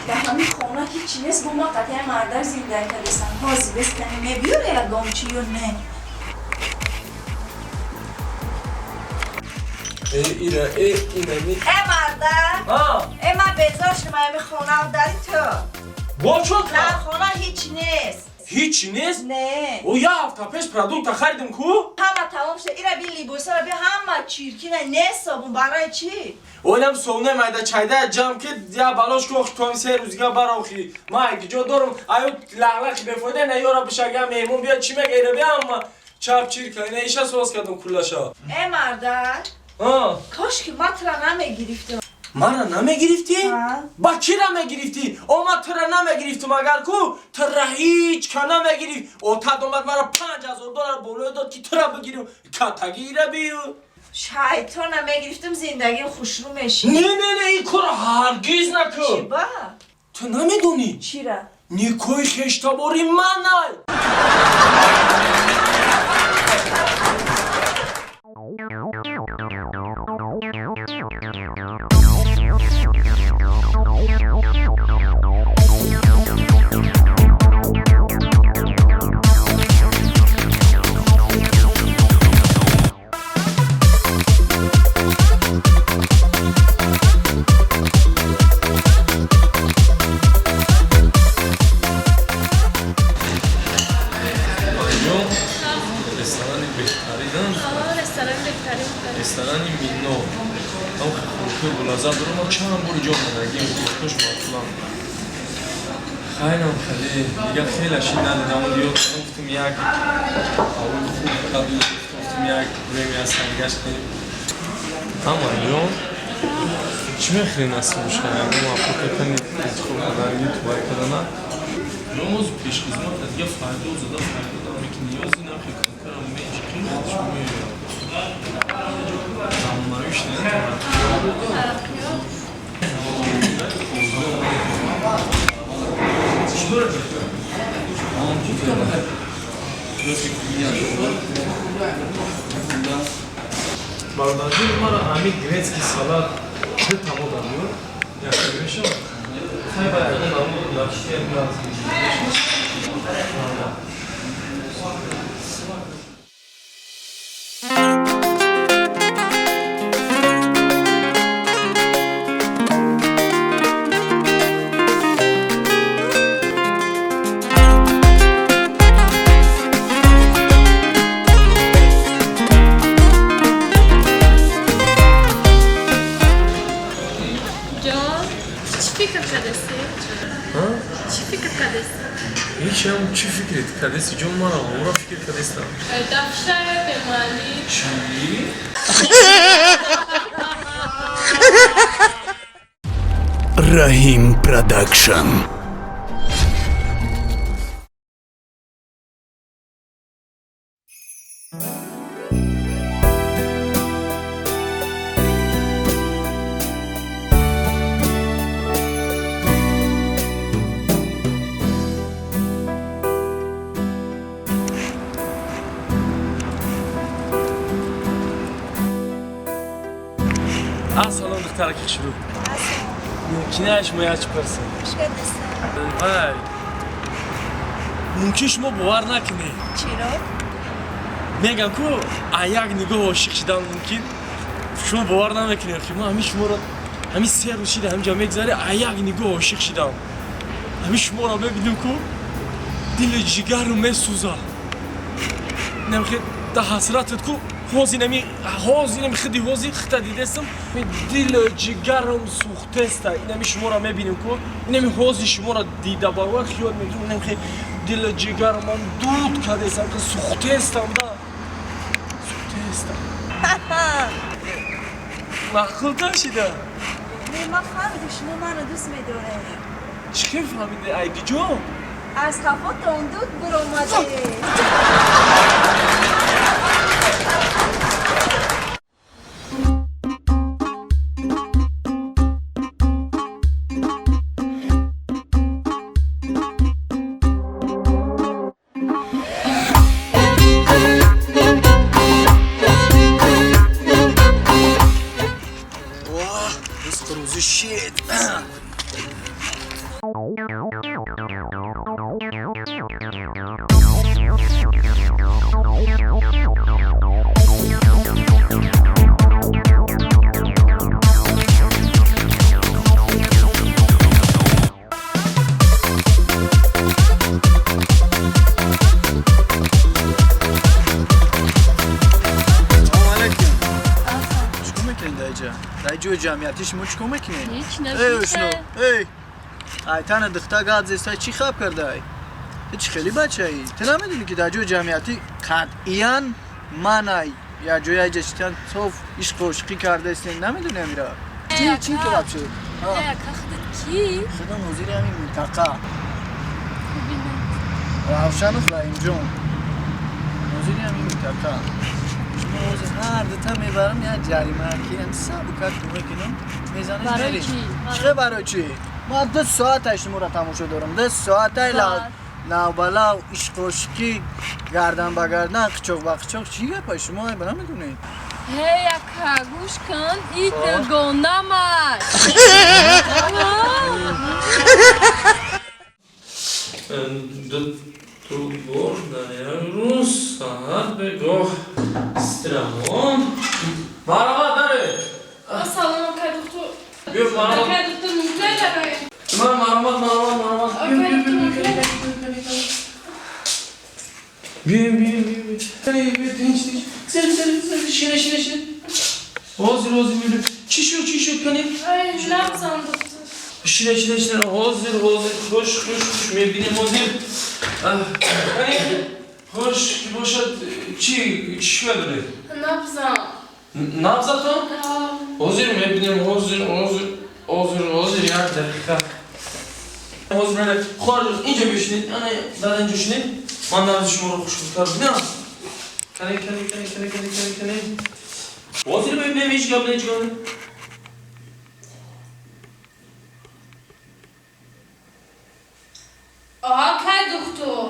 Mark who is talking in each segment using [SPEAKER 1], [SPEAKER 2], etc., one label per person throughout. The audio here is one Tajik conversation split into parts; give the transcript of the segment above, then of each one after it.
[SPEAKER 1] Дар ҳамин хона ҳеҷ нест, бо ма қатъиян мардак зиндаги кардастам. Ҳозир бестани мебиёре ягон чи ё не?
[SPEAKER 2] Э, ира, э, инами.
[SPEAKER 1] Э, мардак!
[SPEAKER 2] А,
[SPEAKER 1] Э, ман безор шудам ҳамин хонав дари ту.
[SPEAKER 2] бо чо
[SPEAKER 1] Дар хона ҳеҷ нест.
[SPEAKER 2] Ҳеҷ нест?
[SPEAKER 1] Не.
[SPEAKER 2] О, як ҳафта пеш продукта харидим ку?
[SPEAKER 1] Ҳама тамом шуда. Ира би, либосара би, ҳама чиркина, нест собун. Барои чӣ?
[SPEAKER 2] Оинам совне майда чайда ҷам ки я балош ку охи туам се рӯзига барохи. Ма ҷо дорум, аю лағлақи бефоида на ёра бишага меҳмон биё чӣ мега ира би ҳама чап чирка ина иша соз кардам куллаша.
[SPEAKER 1] Э, мардак!
[SPEAKER 2] А,
[SPEAKER 1] Кош ки ман тура намегирифтам.
[SPEAKER 2] Мара намегирифтӣ?
[SPEAKER 1] А.
[SPEAKER 2] Ба кира мегирифтӣ? О, ма тура намегирифтум, агар ку тура ҳеҷ ка намегирифт. Отат омад мара 5000 доллар болоя дод ки тура бигирим. Катаги ира бию.
[SPEAKER 1] Шайтона мегирифтам, зиндагим хушрӯ мешид.
[SPEAKER 2] Не, не, не, ин кора ҳаргиз
[SPEAKER 1] Чӣ
[SPEAKER 2] накун.
[SPEAKER 1] ба?
[SPEAKER 2] Ту намедонӣ?
[SPEAKER 1] Чира?
[SPEAKER 2] Никои хештабори манай.
[SPEAKER 3] Ҷон, ресторани беҳтарин.
[SPEAKER 4] Ресторан беҳтарин.
[SPEAKER 3] Ресторани Мино ҳам хӯрокҳои болаззат дорам. Ман чанд бори ҷо омадагим, хӯрокҳош маъқулам. Хайрам, хеле дигар хеле шид надидам. Ёд гуфтум, як ҳавои хуб қабул, гуфтум, як время саргашт кунем. Ҳама ҷон, чӣ мехӯрем? Асли боша, ягон маъқул интихоб карданги тувай кардана. Ҷон, пешхизмат дига фардо зада фардо дам ки ниёзи нахи канкарам мечиқи худш меояд. Замонавиш не?
[SPEAKER 4] Тараққиёт.
[SPEAKER 3] Чӣ дорад? Бародарҷон, мара ҳамин грецкий салат ду тамо дарёр як мешавад. Хай, ба ягон намо лапши.
[SPEAKER 4] Ҷон, чӣ фикр кардасӣ? Чӣ фикр кардасӣ?
[SPEAKER 3] Ҳечам. Чӣ фикрет кардеси, ҷон? Мара ора фикр кардестам.
[SPEAKER 4] Дафшаи бемаънӣ.
[SPEAKER 3] Чӣ?
[SPEAKER 5] Раҳим Продакшн.
[SPEAKER 3] Ассалом, духтараки хушрӯ. Мумкина шумо як чӣ пурсем? Вай, мумкин шумо бовар накунед.
[SPEAKER 1] Чиро?
[SPEAKER 3] Мегам ку, а як нигоҳ ошиқ шидан мумкин. Шумо бовар намекунед, ки ман ҳамин шуморо ҳамин 3 рӯз шида ҳаминҷа мегзаре, а як нигоҳ ошиқ шидам. Ҳамин шуморо мебинем ку, дили ҷигару месӯза. Намхе да ҳасратат ку, ҳозир нами, ҳозир нами хиди, ҳозир хита дидестам, дили ҷигарам сӯхтеста. Инами шуморо мебинем ку, инами ҳозир шуморо дида барвар хиёл мекунам, инамхе дили ҷигарамам дуд кардестам, сӯхтестам да, сӯхтестам. Маъқул нашида?
[SPEAKER 1] Не, ман фаҳмидам, шумо маро дӯст медоред.
[SPEAKER 3] Чӣ хел фаҳмиде, айдиҷо?
[SPEAKER 1] Аз хафотон дуд биромаде.
[SPEAKER 2] Рӯзи шид.
[SPEAKER 5] Салом алейкум. Чикор мекунед дар инҷа? Дар ҷои ҷамъиятӣ шумо чикор мекунед?
[SPEAKER 4] Ҳеч.
[SPEAKER 5] Эй, ошно, эй! Ай тана духта гап зеста, чӣ хаб кардай? Ту чӣ хеле бачаӣ? Ту намедонӣ, ки дар ҷои ҷамъиятӣ қатъиян манай я ҷои айҷа читан соф ишқу ошиқӣ кардаистем, намедонӣ амира? Чӣ чӣ ки вообще?
[SPEAKER 4] Ки?
[SPEAKER 5] Худам ҳозири ҳамин минтақа. Равшанов Раҳимҷон. Ҳозири ҳамин минтақа. Шумо ҳозир ҳар дута мебарам, як ҷарима ки ҳам сабукак мекунам, мезанед,
[SPEAKER 4] Барои
[SPEAKER 5] мерем.
[SPEAKER 4] чӣ?
[SPEAKER 5] Чӣ барои чӣ? Ман 2 соата шуморо тамошо дорам. 2 соатай лавбалав, ишқошиқӣ, гардан ба гардан, қичоқ ба қичоқ. Чӣ гапа шумо айба намедонед?
[SPEAKER 4] Ҳей, ака, гӯш кун, и дугонамаш.
[SPEAKER 3] Ду бор дар як рӯз, саҳар бегоҳ страмон. Марҳамат, даре.
[SPEAKER 4] Салом, акай доктор.
[SPEAKER 3] Биё, марҳамат.
[SPEAKER 4] Акай доктор, мумкин дароем?
[SPEAKER 3] Ман марҳамат, марҳамат, марҳамат.
[SPEAKER 4] Акай доктор, мумкин?
[SPEAKER 3] Биё, биё, биё, биё, биё, тинч, тинч. Зер, зер, зер, шине, шине, шине. Ҳозир, ҳозир мебинем. Чӣ шуд, чӣ шуд, кани?
[SPEAKER 4] Ай, набзам, доктор.
[SPEAKER 3] Шине, шине, шине. Ҳозир, ҳозир, хуш, хуш, хуш, мебинем ҳозир. Кани, хуш ки бошад, чӣ, чӣ шикоят доред?
[SPEAKER 4] Набзам.
[SPEAKER 3] Набзатон? Ҳозир мебинем, ҳозир, ҳозир, ҳозир, ҳозир, як дақиқа. Ҳозир мебинем. Хоҳар, инҷо бишинед, ана, дар инҷо шинед. Ман набзи шуморо хушктар бинам. Кани, кани, кани, кани, кани, кани, кани. Ҳозир мебинем, ҳеҷ гап не, ҳеҷ гап не.
[SPEAKER 4] Акай доктор.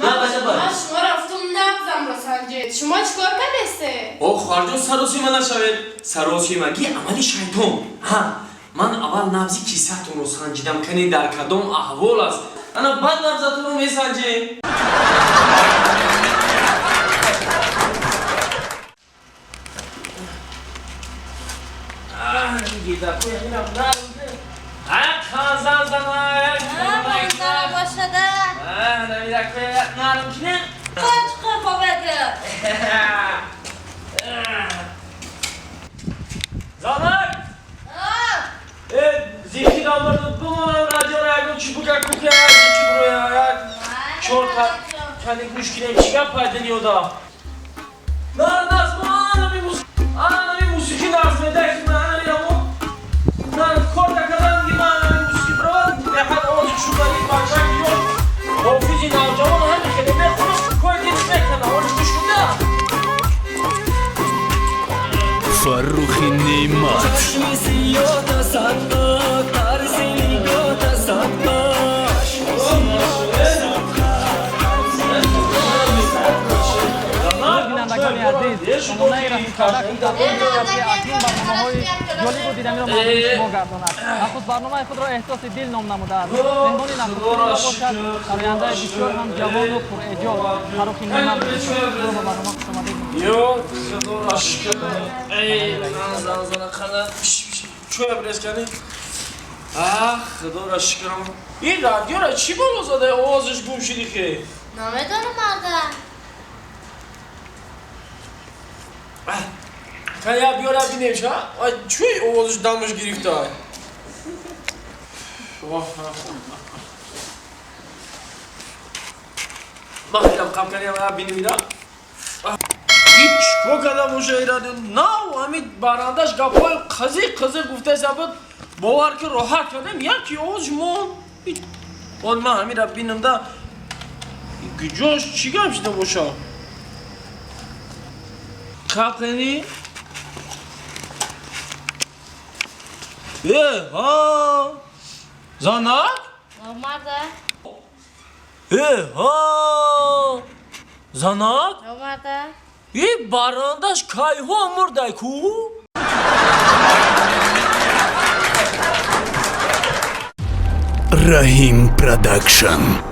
[SPEAKER 3] На, баша, ба.
[SPEAKER 4] Ман шумо рафтум набзамро санҷед. Шумо чӣ кор кардесте?
[SPEAKER 3] О, хоҳарҷон, саросима нашавед. Саросимагӣ амали шайтон. Ҳа, ман аввал набзи кисаатонро санҷидам, кани дар кадом аҳвол аст. Ана баъд набзатонро месанҷем. Гидаку ҳаминам нарм. А, ханзан занак.
[SPEAKER 1] Бошада.
[SPEAKER 3] Намидаку нарм кине.
[SPEAKER 1] Қоч қурбобеди.
[SPEAKER 3] Занак! Э, зихи дамбард бимонам радиоро, ягон чӣ бука кука, як чӣ буроя, як чор кани гӯш кинем, чӣ гап пайда ниёда. На, назма, анами мус, анами мусиқӣ нағз меда, ки ман анами рамо. На, кор накардан ки ман анами мусиқӣ бировад, беҳад овози шудари бачак ёш. Ҳофизи навҷавон ҳами хеле мехонад, кори дил мекана, оли гӯш кунда.
[SPEAKER 6] Фаррухи Неъмат.
[SPEAKER 2] Чашми сиёта садқа, тарзи нигоҳта садқа.
[SPEAKER 7] Бинандагони азиз, сомонаи расмикарда ки акнун барномаҳои ҷолибу диданиро мавриди шумо гардонад. Нахуст барномаи худро «Эҳсоси дил» ном намудааст. Меҳмони нахустинро бошад сарояндаи бисёр ҳам ҷавону пурэҷод Фаррухи Неъмат. Шуморо ба барнома хушомадед.
[SPEAKER 3] Ё, худоро шукр. Эй, зан, зан, қана. Чӯя брез кани. Ах, худоро шукрам. Ин радиоро чӣ боло зада, овозаш гум шуди хе?
[SPEAKER 1] Намедонам, ада.
[SPEAKER 3] Кани, я биёра бинем ша. Ай, чӯй овозаш дамаш гирифта? Оҳ. Бахтам қаб кани, я бинем ира. Ҳеҷ чикор карда боша ин радио? Нав ҳамин барандаш гапҳои қазиқ қазиқ гуфтаиса буд, бовар ки роҳат кардем, яки овозш мон. Он ман ҳаминра бинам да, гиҷош чӣ гап шида боша? Қаб кани. Э, ҳа, занак.
[SPEAKER 1] Омада.
[SPEAKER 3] Э, ҳа, занак.
[SPEAKER 1] Омада.
[SPEAKER 3] И барандаш кайҳо мурдай ку.
[SPEAKER 6] Раҳим Продакшн.